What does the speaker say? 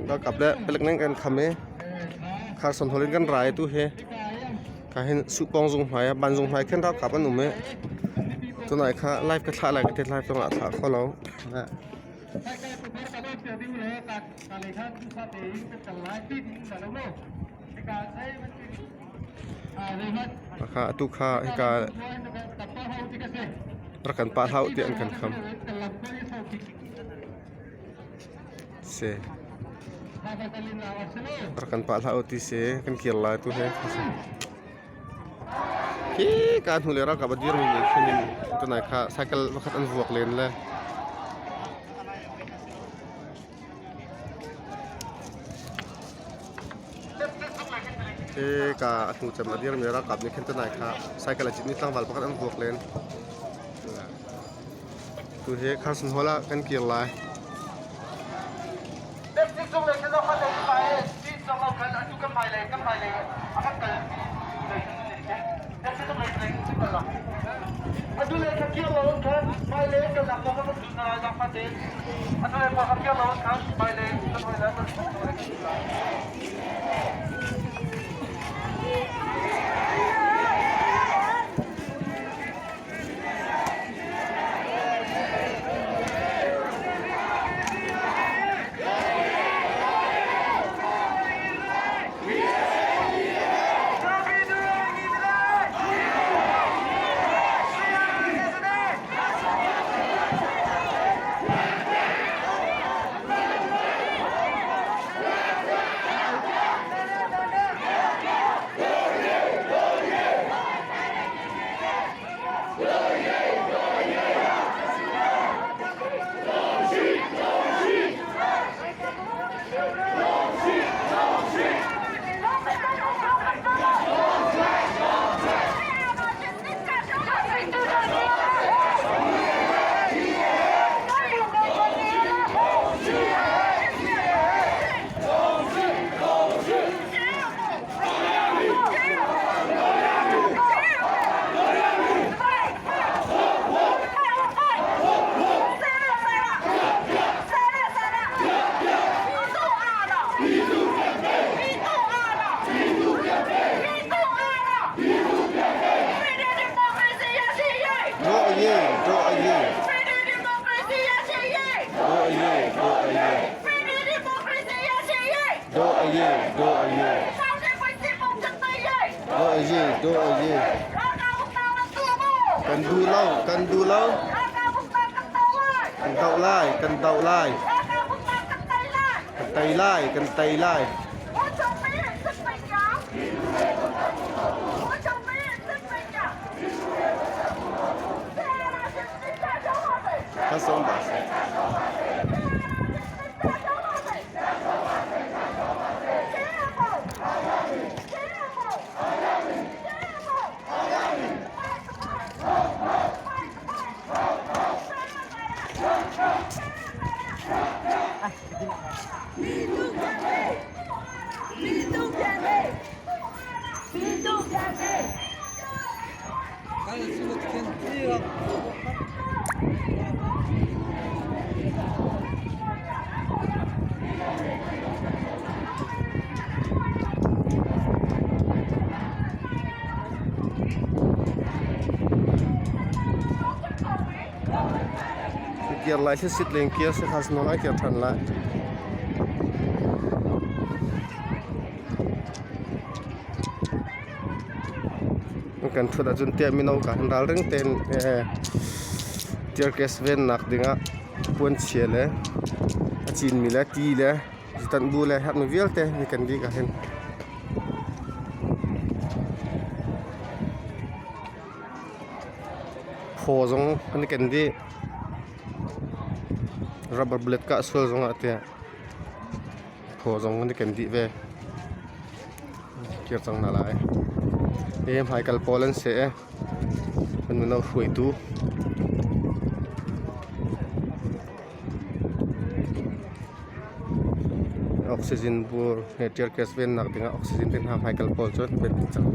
Ralkap le palek ning kan kham i kharson hol in kan ra i tu hi ka hin supong zung hmai ah ban zung hmai khin ralkap an um i tunai kha live ka thlah lai ka ti live zong ah thlah kho lo. Khakha atu kha hika rak kan pah hlah u tiah an kan kham. Si. Rak kan pah hlah u ti si kan kir lai tu hi. Khi ka hnu le ralkap a dirmi nih khin in tunai kha cycle pakhat an vuak len le Hika a hnu cem a dirmi ralkap nih khin tunai kha cycle a citmi tlangval pakhat an vuak len. Tu hi Carson Hall ah kan kir lai. Kan duh lo, kan duh lo. Kan doh lai, kan doh lai. Kan tei lai, kan tei lai. Kan sawm ba si. Kir lai si sit leng kir si khas non ai kir than lai. Kan thut ahcun tiah mino ka han ralring tein tear gas vennak dingah puanchia le a cinmi le ti le tanh bu le herhmi vialte hi kan dih ah hin. Phaw zong an i ken dih. Rubber bullet kah sual zongah tiah phaw zong an i ken dih ve. Kir cang hna lai. Hi hmaikal pawl an si i an mino hruaitu. Oxygen bur he tear gas vennak dingah oxygen te hna hmaikal pawl cu an ven dih cang.